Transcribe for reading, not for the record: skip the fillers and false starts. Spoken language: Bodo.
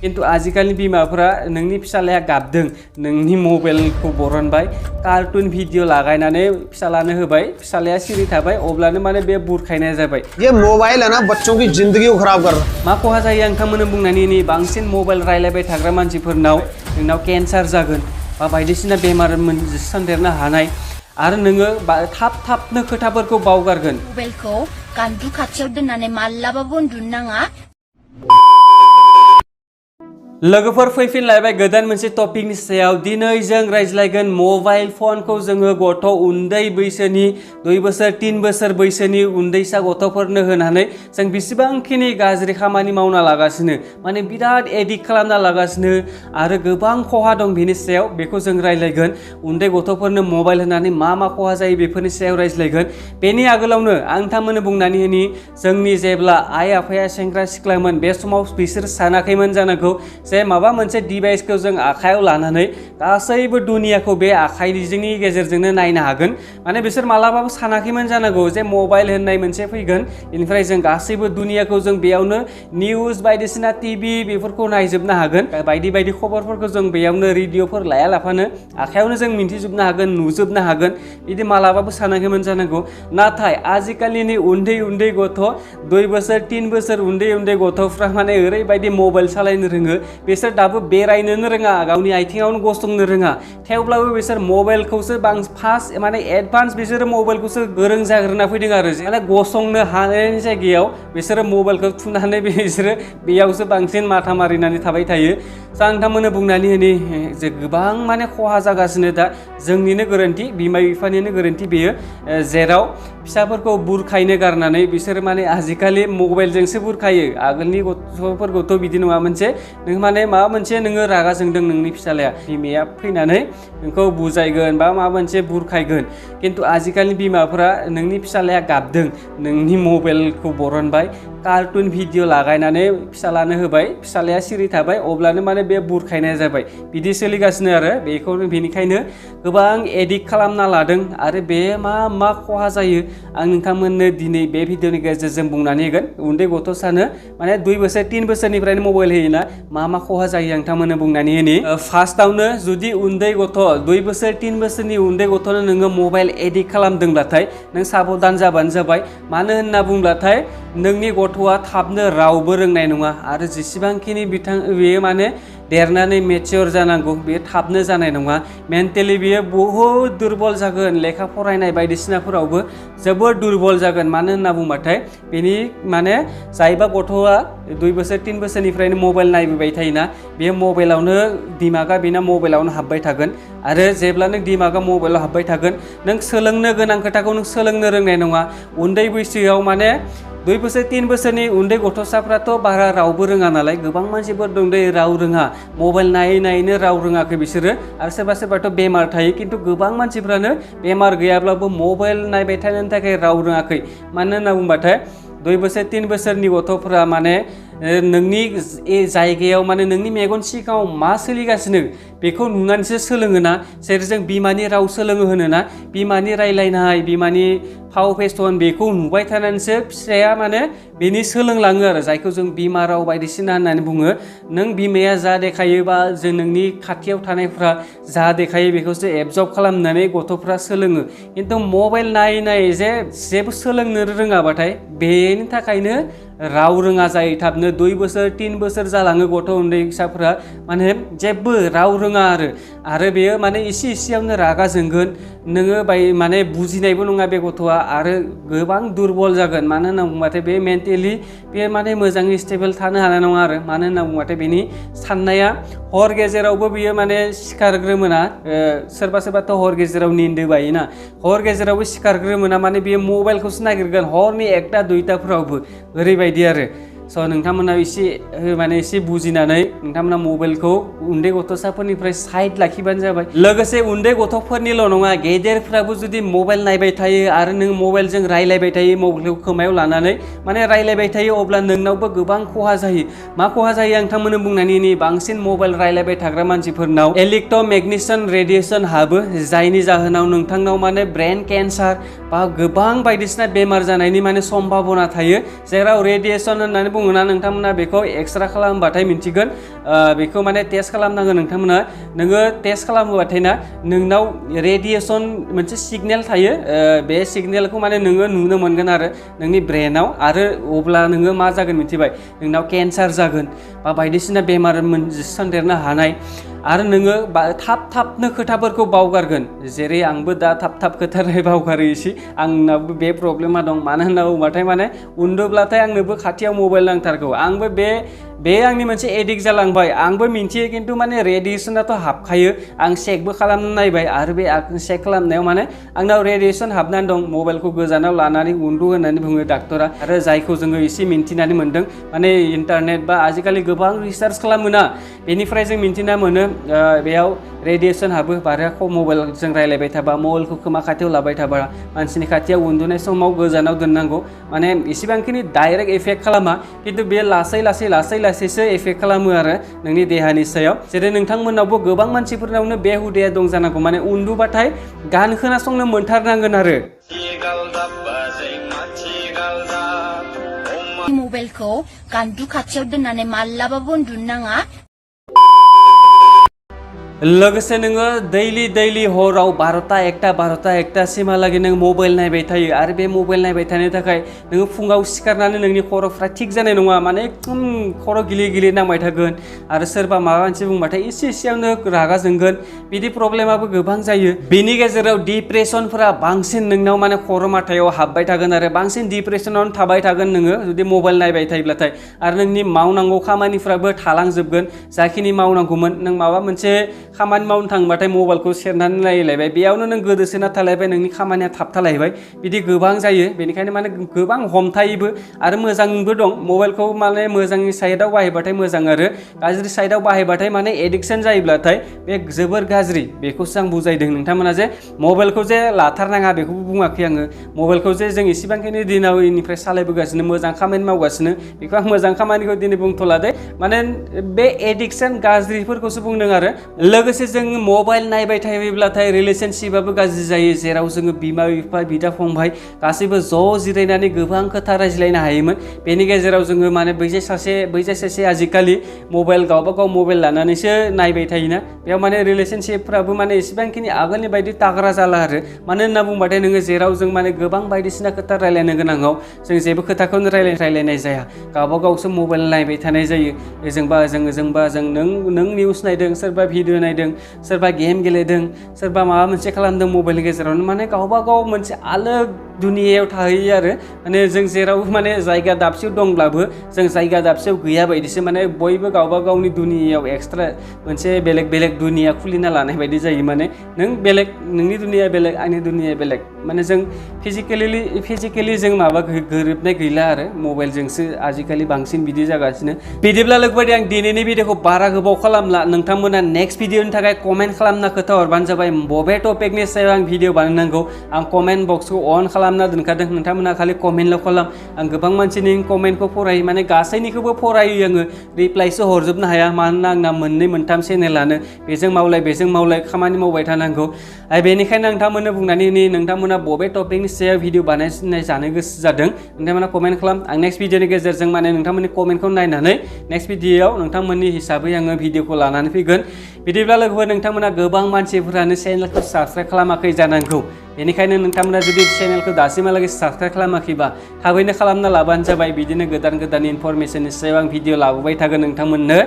किन्तु आजिखालि बिमाफोरा नोंनि फिसालाया गाबदों नोंनि मबाइलखौ बरनबाय कार्टुन भिडिअ लागायनानै फिसालानो होबाय फिसालाया सिरि थाबाय अब्लानो माने बे बुरखायनाय जाबाय। ये मोबाइल है ना बच्चों की जिंदगी को खराब कर रहा है। मा खहा जायो आं नोंथांमोननो बुंनानै बांसिन मबाइल रायलायबाय थाग्रा मानसिफोरनाव नोंनाव केन्सार जागोन बा बायदिसिना बेमार सन्देरनो हानाय आरो नोङो थाब-थाबनो खोथाफोरखौ बावगारगोन। मबाइलखौ कान्थु खाथियाव दोननानै माल्लाबाबो उन्दुनो नाङा। लोगोफोर फैफिनलायबाय गोदान मोनसे टपिकनि सायाव दिनै जों रायज्लायगोन मबाइल फनखौ जोङो गथ' उन्दै बैसोनि 2 बोसोर 3 बोसोर बैसोनि उन्दैसा गथ'फोरनो होनानै जों बेसेबांखिनि गाज्रि खामानि मावना लागासिनो माने बिराद एडिक्ट खालामना लागासिनो आरो गोबां खहा दं बेनि सायाव बेखौ जों रायज्लायगोन। उन्दै गथ'फोरनो मबाइल होनानै मा खहा जायो बेफोरनि सायाव रायज्लायगोन। बेनि आगोलावनो आं नोंथांमोननो बुंनानै होनि जोंनि जेब्ला आइ आफाया सेंग्रा सिख्लामोन बे समाव बिसोर सानाखैमोन जानांगौ जे माबा मोनसे डिभाइसखौ जों आखायाव लानानै गासैबो दुनियाखौ बे आखाइनि गेजेरजोंनो नायनो हागोन माने बिसोर मालाबाबो सानाखैमोन जानांगौ जे मबाइल होननाय मोनसे फैगोन बेनिफ्राय जों गासैबो दुनियाखौ जों बेयावनो निउज बायदिसिना टिभि बेफोरखौ नायजोबनो हागोन बायदि बायदि खबरफोरखौ जों बेयावनो रेडिअफोर लायालाफानो आखायावनो जों मिन्थिजोबनो हागोन नुजोबनो हागोन बिदि मालाबाबो सानाखैमोन जानांगौ। नाथाय आजिखालिनि उन्दै उन्दै गथ' 2 बोसोर 3 बोसोर उन्दै उन्दै गथ'फ्रा माने ओरैबायदि मबाइल सालायनो रोङो बिसोर दाबो बेरायनोनो रोङा गावनि आथिङावनो गसंनो रोङा थेवब्लाबो बिसोर मबाइलखौसो फार्स्ट माने एडभान्स बिसोरो मबाइलखौसो गोरों जाग्रोना फैदों आरो माने गसंनो हानायनि जायगायाव बिसोरो मबाइलखौ थुनानै बिसोरो बेयावसो बांसिन माथा मारिनानै थाबाय थायो। आं नोंथांमोननो बुंनानै होनि जे गोबां माने खहा जागासिनो दा जोंनिनो गोरोन्थि बिमा बिफानिनो गोरोन्थि बेयो जेराव फिसाफोरखौ बुरखायनो गारनानै बिसोर माने आजिखालि मबाइलजोंसो बुरखायो आगोलनि गथ'फोरखौथ' बिदि नङामोन जे नों माने माबा मोनसे नोङो रागा जोंदों नोंनि फिसालाया बिमाया फैनानै नोंखौ बुजायगोन बा माबा मोनसे बुरखायगोन किन्तु आजिखालि बिमाफोरा नोंनि फिसालाया गाबदों नोंनि मबाइलखौ बरनबाय कार्टुन भिडिअ लागायनानै फिसालानो होबाय फिसालाया सिरि थाबाय अब्लानो माने बे बुरखायनाय जाबाय बिदि सोलिगासिनो आरो बेखौनो बेनिखायनो गोबां एडिक्ट खालामना लादों आरो बे मा खहा जायो आं नोंथांमोननो दिनै बे भिडिअनि गेजेरजों बुंनानै होगोन। उन्दै गथ'सानो माने 2 बोसोर 3 बोसोरनिफ्रायनो मबाइल होयोना मा खहा जायो आं नोंथांमोननो बुंनानै होनि। फार्स्टआवनो जुदि उन्दै गथ' 2 बोसोर 3 बोसोरनि उन्दै गथ'नो नोङो मबाइल एडिक्ट खालामदोंब्लाथाय नों साबधान जाबानो जाबाय मानो होनना बुंब्लाथाय नोंनि गथ'आ थाबनो रावबो रोंनाय नङा आरो जेसेबांखिनि बेयो माने देरनानै मेच्योर जानांगौ बेयो थाबनो जानाय नङा मेन्टेलि बेयो बहुद दुरबल जागोन लेखा फरायनाय बायदिसिनाफोरावबो जोबोद दुरबल जागोन मानो होनना बुंबाथाय बेनि माने जायबा गथ'आ 2 बोसोर 3 बोसोरनिफ्रायनो मबाइल नायबोबाय थायोना बे मबाइलावनो दिमागा बेना मबाइलावनो हाबबाय थागोन आरो जेब्ला नों दिमागा मबाइलाव हाबबाय थागोन नों सोलोंनो गोनां खोथाखौ नों सोलोंनो रोंनाय नङा। उन्दै बैसोआव माने 2 बोसोर 3 बोसोरनि उन्दै गथ'साफ्राथ' बारा रावबो रोङा नालाय गोबां मानसिफोर दं दै राव रोङा मबाइल नायै नायैनो राव रोङाखै बिसोरो आरो सोरबाथ' बेमार थायो किन्तु गोबां मानसिफ्रानो बेमार गैयाब्लाबो मबाइल नायबाय थानायनि थाखाय राव रोङाखै मानो होनना बुंबाथाय 2 बोसोर 3 बोसोरनि गथ'फोरा माने नोंनि जायगायाव माने नोंनि मेगन सिगाङाव मा सोलिगासिनो बेखौ नुनानैसो सोलोङोना जेरै जों बिमानि राव सोलोङो होनोना बिमानि रायलायनाय बिमानि फाव फेसन बेखौ नुबाय थानानैसो फिसाया माने बेनि सोलोंलाङो आरो जायखौ जों बिमा राव बायदिसिना होननानै बुङो। नों बिमाया जा देखायो बा जों नोंनि खाथियाव थानायफ्रा जा देखायो बेखौसो एबजर्ब खालामनानै गथ'फ्रा सोलोङो किन्तु मबाइल नायै नायै जेबो सोलोंनो रोङाबाथाय बेनि थाखायनो राव रोङा जायो थाबनो 2 बोसोर 3 बोसोर जालाङो गथ' उन्दै फिसाफोरा माने जेबो राव रोङा आरो बेयो माने इसेयावनो रागा जोंगोन नोङो माने बुजिनायबो नङा बे गथ'आ आरो गोबां दुरबल जागोन मानो होनना बुंबाथाय बे मेन्टेलि बे माने मोजाङै स्टेबल थानो हानाय नङा आरो मानो होनना बुंबाथाय बेनि साननाया हर गेजेरावबो बियो माने सिखारग्रोमोना सोरबाथ' हर गेजेराव निन्दो बायोना हर गेजेरावबो सिखारग्रोमोना माने बेयो मबाइलखौसो नागिरगोन हरनि 1टा 2टाफोरावबो ओरैबायदि आरो नोंथांमोना एसे बुजिनानै नोंथांमोना मबाइलखौ उन्दै गथ'साफोरनिफ्राय साइड लाखिबानो जाबाय। लोगोसे उन्दै गथ'फोरनिल' नङा गेदेरफ्राबो जुदि मबाइल नायबाय थायो आरो नों मबाइलजों रायलायबाय थायो मबाइलखौ खोमायाव लानानै माने रायलायबाय थायो अब्ला नोंनावबो गोबां खहा जायो। मा खहा जायो आं नोंथांमोननो बुंनानै बांसिन मबाइल रायलायबाय थाग्रा मानसिफोरनाव इलेक्ट्रमेगनेटिक रेडिएसन हाबो जायनि जाहोनाव नोंथांनाव माने ब्रेन केन्सार बा गोबां बायदिसिना बेमार जानायनि माने सम्भाबना थायो जेराव रेडिएसन होननानै बुङोना नोंथांमोना बेखौ एक्सरे खालामबाथाय मिन्थिगोन बेखौ माने टेस्ट खालामनांगोन नोंथांमोना नोङो टेस्ट खालामोबाथाय ना नोंनाव रेडिएसन मोनसे सिगनेल थायो बे सिगनेलखौ माने नोङो नुनो मोनगोन आरो नोंनि ब्रेनाव आरो अब्ला नोङो मा जागोन मिथिबाय नोंनाव केन्सार जागोन बा बायदिसिना बेमार सन्देरनो हानाय आरो नोङो थाब-थाबनो खोथाफोरखौ बावगारगोन जेरै आंबो दा थाब खोथा बावगारो एसे आंनाबो बे प्रब्लेमा दं मानो होनना बुङोबाथाय माने उन्दुब्लाथाय आंनोबो खाथियाव मबाइल नांथारगौ आंबो बे आंनि मोनसे एडिक्ट जालांबाय आंबो मिन्थियो खिन्थु माने रेडिएसनाथ' हाबखायो आं चेकबो खालामनो नायबाय आरो बे चेक खालामनायाव माने आंनाव रेडिएसन हाबनानै दं मबाइलखौ गोजानाव लानानै उन्दु होननानै बुङो डाक्टरा आरो जायखौ जोङो एसे मिन्थिनानै मोन्दों माने इन्टारनेट बा आजिखालि गोबां रिसार्च खालामोना बेनिफ्राय जों मिन्थिना मोनो बेयाव रेडिएसन हाबो बारा मबाइलजों रायलायबाय थाबा मबाइलखौ खोमा खाथियाव लाबाय थाबा मानसिनि खाथियाव उन्दुनाय समाव गोजानाव दोननांगौ माने इसेबांखिनि डाइरेक्ट इफेक्ट खालामा खिन्थु बे लासैसो इफेक्ट खालामो आरो नोंनि देहानि सायाव जेरै नोंथांमोनावबो गोबां मानसिफोरनावनो बे हुदाया दं जानांगौ माने उन्दुबाथाय गान खोनासंनो मोनथारनांगोन आरो मबाइलखौ गान्दु खाथियाव दोननानै माल्लाबाबो उन्दुनो नाङा लोगोसे नोङो दैलि हराव 12टा सिमहालागै नों मबाइल नायबाय थायो आरो बे मबाइल नायबाय थानो थाखाय नोङो फुङाव सिखारनानै नोंनि खर'फ्रा थिग जानाय नङा माने एकदम खर' गिलिर नांबाय थागोन आरो सोरबा माबा मोनसे बुंबाथाय एसेयावनो रागा जोंगोन बिदि प्रब्लेमाबो गोबां जायो बेनि गेजेराव डिप्रेसनफोरा बांसिन नोंनाव माने खर' माथायाव हाबबाय थागोन आरो बांसिन डिप्रेसनावनो थाबाय थागोन नोङो जुदि मबाइल नायबाय थायोब्लाथाय आरो नोंनि मावनांगौ खामानिफ्राबो थालांजोबगोन जाखिनि मावनांगौमोन नों माबा मोनसे खामानि मावनो थांबाथाय मबाइलखौ सेरनानै नायलायबाय बेयावनो नों गोदोसोना थालायबाय नोंनि खामानिया थाबथालायबाय बिदि गोबां जायो बेनिखायनो माने गोबां हमथायोबो आरो मोजांबो दं मबाइलखौ माने मोजांनि साइडआव बाहायबाथाय मोजां आरो गाज्रि साइडआव बाहायबाथाय माने एडिक्सन जायोब्लाथाय बे जोबोर गाज्रि बेखौसो आं बुजायदों नोंथांमोना जे मबाइलखौ जे लाथारनाङा बेखौबो बुङाखै आङो मबाइलखौ जे जों इसेबांखिनि दिनाव इनिफ्राय सालायबोगासिनो मोजां खामानि मावगासिनो बेखौ आं मोजां खामानिखौ दिनै बुंथ'ला दे माने बे एडिक्सन गाज्रिफोरखौसो बुंदों आरो लोगोसे जों मबाइल नायबाय थायोब्लाथाय रिलेशनशिपआबो गाज्रि जायो जेराव जोङो बिमा बिफा बिदा फंबाय गासैबो ज' जिरायनानै गोबां खोथा रायज्लायनो हायोमोन बेनि गेजेराव जोङो माने बैजाय सासे आजिखालि मबाइल गावबागाव मबाइल लानानैसो नायबाय थायोना बेयाव माने रिलेशनशिपफ्राबो माने एसेबांखिनि आगोलनि बायदि ताग्रा जाला आरो मानो होनना बुंबाथाय नोङो जेराव जों माने गोबां बायदिसिना खोथा रायलायनो गोनाङाव जों जेबो खोथाखौनो रायलायनाय जाया गावबागावसो मबाइल नायबाय थानाय जायो जोंबा जों नों निउस नायदों सोरबा भिडिअ नायदों सोरबा गेम गेलेदों सोरबा माबा मोनसे खालामदों मबाइलनि गेजेरावनो माने गावबागाव मोनसे आलोग दुनियायाव थाहैयो आरो माने जों जेराव माने जायगा दाबसेयाव दंब्लाबो जों जायगा दाबसेयाव गैया बायदिसो माने बयबो गावबा गावनि दुनियायाव एक्सट्रा मोनसे बेलेग दुनिया खुलिना लानाय बायदि जायो माने नों बेलेग नोंनि दुनिया बेलेग आंनि दुनिया बेलेग माने जों फिजिकेलि जों माबा गोरोबनाय गैला आरो मबाइलजोंसो आजिखालि बांसिन बिदि जागासिनो बिदिब्ला लोगोबायदि आं दिनैनि भिडिअखौ बारा गोबाव खालामला नोंथांमोना नेक्स्ट भिडिअनि थाखाय कमेन्ट खालामना खोथा हरबानो जाबाय बबे टपिकनि सायाव आं भिडिअ बानायनांगौ आं कमेन्ट बक्सखौ अन खालामना दोनखादों नोंथांमोना खालि कमेन्टल' खालाम आं गोबां मानसिनि कमेन्टखौ फरायो माने गासैनिखौबो फरायो आङो रिप्लाइसो हरजोबनो हाया मानोना आंना 2-3 चेनेलानो बेजों मावलाय खामानि मावबाय थानांगौ बेनिखायनो नोंथांमोननो बुंनानै नोंथांमोना बबे टपिकनि सायाव भिडिअ बानायनाय जानो गोसो जादों नोंथांमोना कमेन्ट खालाम आं नेक्स्ट भिडिअनि गेजेरजों माने नोंथांमोननि कमेन्टखौ नायनानै नेक्स्ट भिडिअआव नोंथांमोननि हिसाबै आङो भिडिअखौ लानानै फैगोन बिदिब्ला लोगोफोर नोंथांमोना गोबां मानसिफोरानो चेनेलखौ साबस्क्राइब खालामाखै जानांगौ बेनिखायनो नोंथांमोना जुदि चेनेलखौ दासिमहालागै साबस्क्राइब खालामाखैबा थाबैनो खालामना लाबानो जाबाय बिदिनो गोदान इनफरमेशननि सायाव आं भिडिअ लाबोबाय थागोन नोंथांमोननो